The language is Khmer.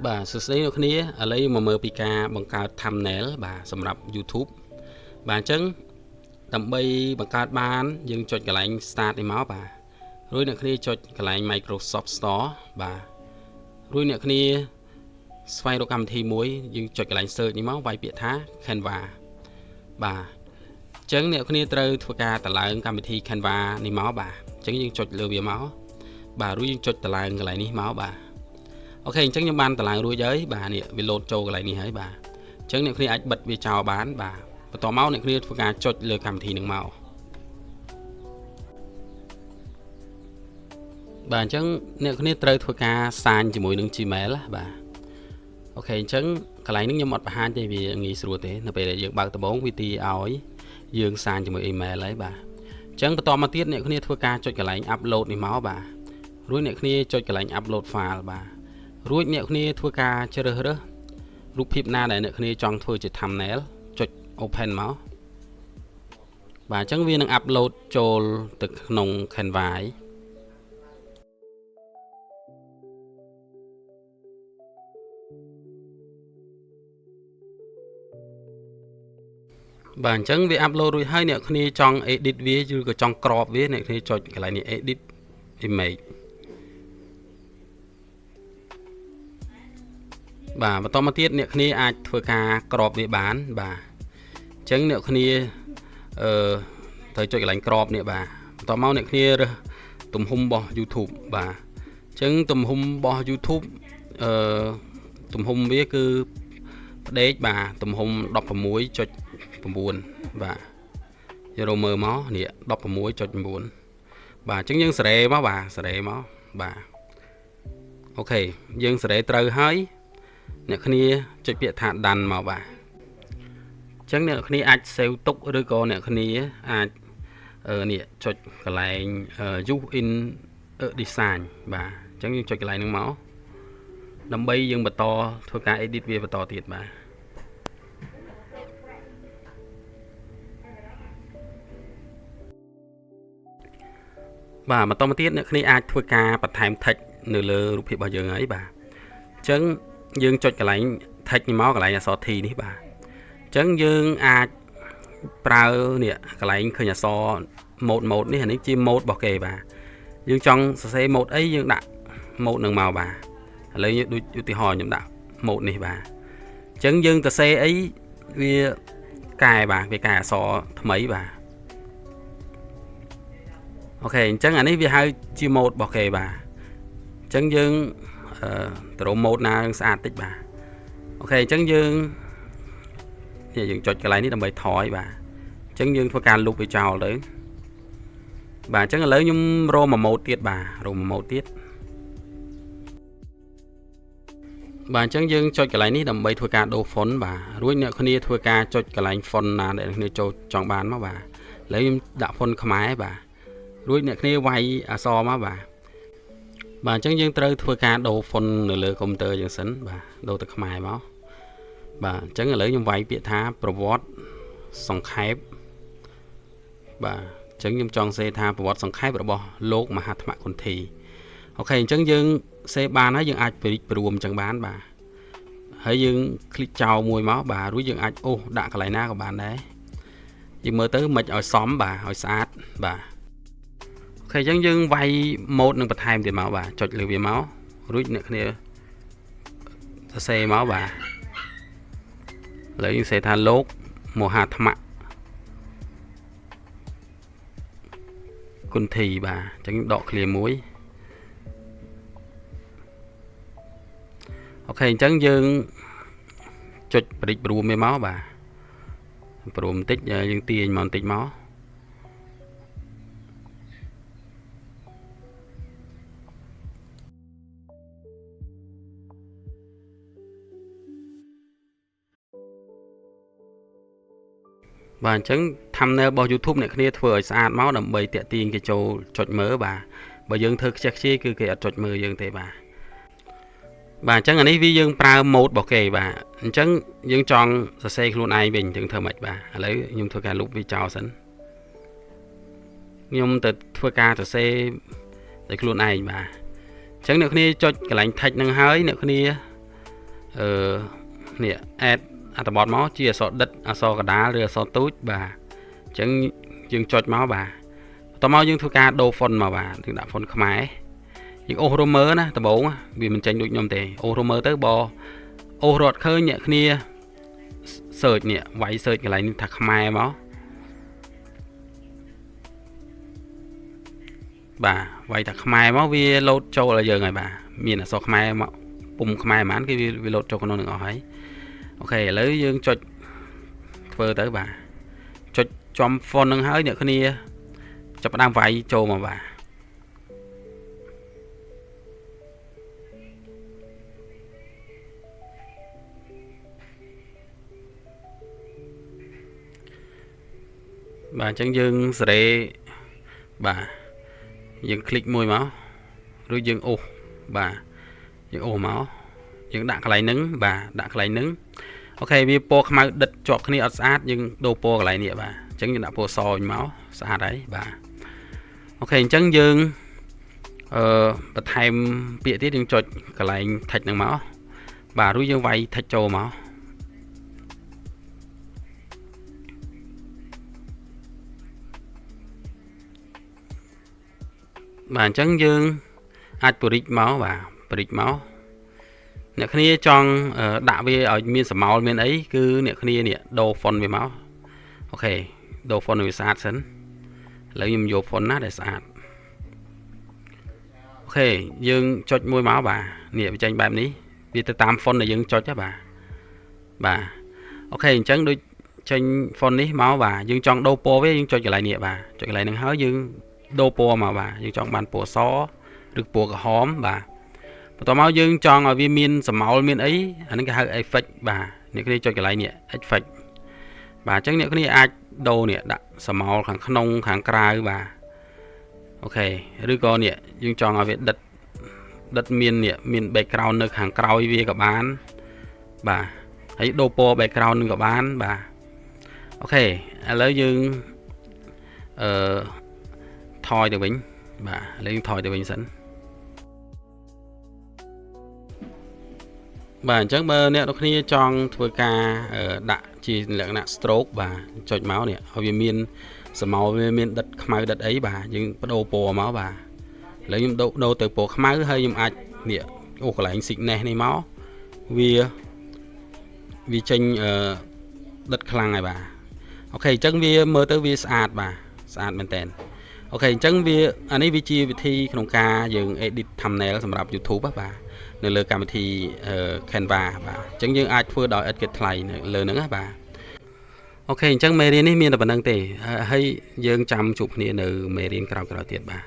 បាទសួស្តីអ្នកគ្នាឥឡូវមកមើលពីការបង្កើត thumbnail បាទសម្រាប់ YouTube បាទអញ្ចឹងដើម្បីបង្កើតបានយើងចុចកន្លែង start នេះមកបាទរួចអ្នកគ្នាចុចកន្លែង Microsoft Store បាទរួចអ្នកគ្នាស្វែងរកកម្មវិធីមួយយើងចុចកន្លែង search នេះមកវាយពាក្យថា Canva បាទអញ្ចឹងអ្នកគ្នាត្រូវធ្វើការតម្លើងកម្មវិធី Canva នេះមកបាទអញ្ចឹងយើងចុចលើវាមកបាទរួចយើងចុចតម្លើងកន្លែងនេះមកបាទ OK អញ្ចឹងខ្ញុំបានតម្លើងរួចហើយបាទនេះវាលោតចូលកន្លែងនេះហើយបាទអញ្ចឹងអ្នកគ្នាអាចបិទវាចោលបានបាទបន្ទាប់មកអ្នកគ្នាធ្វើការចុចលើកម្មវិធីនឹងមកបាទអញ្ចឹងអ្នកគ្នាត្រូវធ្វើការ sign ជាមួយនឹង Gmail បាទ OK អញ្ចឹងកន្លែងនេះខ្ញុំអត់បង្ហាញទេវាងាយស្រួលទេនៅពេលដែលយើងបើកដំបូងវាទីឲ្យយើង sign ជាមួយ email ហើយបាទអញ្ចឹងបន្តមកទៀតអ្នកគ្នាធ្វើការចុចកន្លែង upload នេះមកបាទរួចអ្នកគ្នាចុចកន្លែង upload file បាទរួចអ្នកគ្នាធ្វើការជ្រើសរើសរូបភាពណាដែលអ្នកគ្នាចង់ធ្វើជា thumbnail ចុច open មកបាទអញ្ចឹងវានឹង upload ចូលទៅក្នុង Canva ហើយបាទអញ្ចឹងវា upload រួចហើយអ្នកគ្នាចង់ edit វាឬក៏ចង់ crop វាអ្នកគ្នាចុចកន្លែងនេះ edit image បាទបន្តមកទៀតអ្នកគ្នាអាចធ្វើការ crop វាបានបាទអញ្ចឹងអ្នកគ្នាអឺត្រូវចុចកន្លែង crop នេះបាទបន្តមកអ្នកគ្នារើសទំហំរបស់ YouTube បាទអញ្ចឹងទំហំរបស់ YouTube អឺទំហំវាគឺផ្ដេកបាទទំហំ 16.9 បាទយករមើលមកនេះ 16.9 បាទអញ្ចឹងយើងសេរីមកបាទសេរីមកបាទ OK យើងសេរីត្រូវហើយអ្នកគ្នាចុចពាក្យថា done មកបាទអញ្ចឹងអ្នកគ្នាអាច save ទុកឬក៏អ្នកគ្នាអាចនេះចុចកន្លែង use in design បាទអញ្ចឹងយើងចុចកន្លែងហ្នឹងមកដើម្បីយើងបន្តធ្វើការ edit វាបន្តទៀតបាទបាទបន្តមកទៀតអ្នកគ្នាអាចធ្វើការបន្ថែម text នៅលើរូបភាពរបស់យើងហើយបាទអញ្ចឹងយើងចុចកន្លែង text នេះមកកន្លែងអក្សរ T នេះបាទអញ្ចឹងយើងអាចប្រើនេះកន្លែងឃើញអក្សរ mode mode នេះអានេះជា mode របស់គេបាទយើងចង់សរសេរ mode អីយើងដាក់ mode នឹងមកបាទឥឡូវដូចឧទាហរណ៍ខ្ញុំដាក់ mode នេះបាទអញ្ចឹងយើងទៅសេអីវាកែបាទវាកែអក្សរថ្មីបាទ OK អញ្ចឹងអានេះវាហៅជា mode របស់គេបាទអញ្ចឹងយើងអឺទៅរក mode ណាស្អាតតិចបាទ OK អញ្ចឹងយើងនេះយើងចុចកន្លែងនេះដើម្បីថយបាទអញ្ចឹងយើងធ្វើការលុបវាចោលទៅបាទអញ្ចឹងឥឡូវខ្ញុំរកមួយ mode ទៀតបាទរកមួយ mode ទៀតបាទអញ្ចឹងយើងចុចកន្លែងនេះដើម្បីធ្វើការដូរ font បាទរួចអ្នកគ្នាធ្វើការចុចកន្លែង font ណាដែលអ្នកគ្នាចូលចង់បានមកបាទឥឡូវខ្ញុំដាក់ font ខ្មែរបាទរួចអ្នកគ្នាវាយអក្សរមកបាទបាទអញ្ចឹងយើងត្រូវធ្វើការដូរ font នៅលើកុំព្យូទ័រយើងសិនបាទដូរទៅខ្មែរមកបាទអញ្ចឹងឥឡូវខ្ញុំវាយពាក្យថាប្រវត្តិសង្ខេបបាទអញ្ចឹងខ្ញុំចង់សេថាប្រវត្តិសង្ខេបរបស់លោកមហាត្មគន្ធី OK អញ្ចឹងយើងសេបានហើយយើងអាចព្រិចព្រមអញ្ចឹងបានបាទហើយយើង click ចោលមួយមកបាទរួចយើងអាចអូសដាក់កន្លែងណាក៏បានដែរយើងមើលទៅមិនឲ្យសមបាទឲ្យស្អាតបាទ OK អញ្ចឹងយើងវាយ mode នឹងបន្ថែមទៀតមកបាទចុចលើវាមករួចអ្នកគ្នាសរសេរមកបាទឥឡូវយើងសេថាលោកមហាត្មគន្ធីបាទអញ្ចឹងដកឃ្លាមួយ OK អញ្ចឹងយើងចុចព្រិចរួមវាមកបាទព្រមបន្តិចយើងទាញមកបន្តិចមកបាទអញ្ចឹង thumbnail របស់ YouTube អ្នកគ្នាធ្វើឲ្យស្អាតមកដើម្បីតាក់ទាញគេចូលចុចមើលបាទបើយើងធ្វើខ្ជះខ្ជាយគឺគេអត់ចុចមើលយើងទេបាទបាទអញ្ចឹងអានេះវាយើងប្រើ mode របស់គេបាទអញ្ចឹងយើងចង់សរសេរខ្លួនឯងវិញយើងធ្វើម៉េចបាទឥឡូវខ្ញុំធ្វើការលុបវាចោលសិនខ្ញុំទៅធ្វើការសរសេរដោយខ្លួនឯងបាទអញ្ចឹងអ្នកគ្នាចុចកន្លែង text ហ្នឹងហើយអ្នកគ្នា អឺនេះ add អត្ថបទមកជាអក្សរដិតអក្សរកណ្ដាលឬអក្សរទូចបាទអញ្ចឹងយើងចុចមកបាទបន្ទាប់មកយើងធ្វើការដូរ font មកបាទយើងដាក់ font ខ្មែរយើងអូសរមើណាដំបូងវាមិនចេញដូចខ្ញុំទេអូសរមើទៅបើអូសរត់ឃើញអ្នកគ្នា search នេះវាយ search កន្លែងនេះថាខ្មែរមកបាទវាយថាខ្មែរមកវាលោតចូលឲ្យយើងហើយបាទមានអក្សរខ្មែរមកពុំខ្មែរហ្មងគឺវាលោតចូលក្នុងនឹងអស់ហើយអូខេឥឡូវយើងចុចធ្វើទៅបាទចុចចំ font នឹងហើយអ្នកគ្នាចាប់ផ្ដើមវាយចូលមកបាទបាទអញ្ចឹងយើងសេរីបាទយើងคลิกមួយមកឬយើងអូសបាទយើងអូសមកយើងដាក់កន្លែងហ្នឹងបាទដាក់កន្លែងហ្នឹងអូខេវាពណ៌ខ្មៅដិតជាប់គ្នាអត់ស្អាតយើងដូរពណ៌កន្លែងនេះបាទអញ្ចឹងយើងដាក់ពណ៌សវិញមកស្អាតហើយបាទអូខេអញ្ចឹងយើងបន្ថែមពាក្យទៀតយើងចុចកន្លែង text ហ្នឹងមកបាទរួចយើងវាយ text ចូលមកបាទអញ្ចឹងយើងអាចបរិចមកបាទបរិចមកអ្នកគ្នាចង់ដាក់វាឲ្យមានសមោលមានអីគឺអ្នកគ្នានេះដូរ font វាមកអូខេដូរ font វាស្អាតសិនឥឡូវខ្ញុំយក font ណាដែលស្អាតអូខេយើងចុចមួយមកបាទនេះវាចេញបែបនេះវាទៅតាម font ដែលយើងចុចហ៎បាទបាទអូខេអញ្ចឹងដូចចេញ font នេះមកបាទយើងចង់ដូរពណ៌វាយើងចុចកន្លែងនេះបាទចុចកន្លែងហ្នឹងហើយយើងដូរពណ៌មកបាទយើងចង់បានពណ៌សឬពណ៌ក្រហមបាទបន្ទាប់មកយើងចង់ឲ្យវាមានសមោលមានអីអានេះគេហៅ effect បាទអ្នកគ្នាចុចកន្លែងនេះ effect បាទអញ្ចឹងអ្នកគ្នាអាចដូរនេះដាក់សមោលខាងក្នុងខាងក្រៅបាទអូខេឬក៏នេះយើងចង់ឲ្យវាដិតដិតមាននេះមាន background នៅខាងក្រោយវាក៏បានបាទហើយដូរពណ៌ background នឹងក៏បានបាទអូខេឥឡូវយើងអឺថយទៅវិញបាទឥឡូវយើងថយទៅវិញសិនបាទអញ្ចឹងបើអ្នកនរគ្នាចង់ធ្វើការដាក់ជាលក្ខណៈ stroke បាទចុចមកនេះឲ្យវាមានសមោលវាមានដិតខ្មៅដិតអីបាទយើងបដូរពណ៌មកបាទឥឡូវខ្ញុំដូរទៅពណ៌ខ្មៅហើយខ្ញុំអាចនេះអូកន្លែង thickness នេះមកវាចេញដិតខ្លាំងហើយបាទអូខេអញ្ចឹងវាមើលទៅវាស្អាតបាទស្អាតមែនតើអូខេអញ្ចឹងវាអានេះវាជាវិធីក្នុងការយើង edit thumbnail សម្រាប់ YouTube បាទនៅលើកម្មវិធី Canva បាទអញ្ចឹងយើងអាចធ្វើដោយឥតគិតថ្លៃនៅលើហ្នឹងណាបាទអូខេអញ្ចឹងមេរៀននេះមានតែប៉ុណ្្នឹងទេហើយយើងចាំជួបគ្នានៅមេរៀនក្រោយៗទៀតបាទ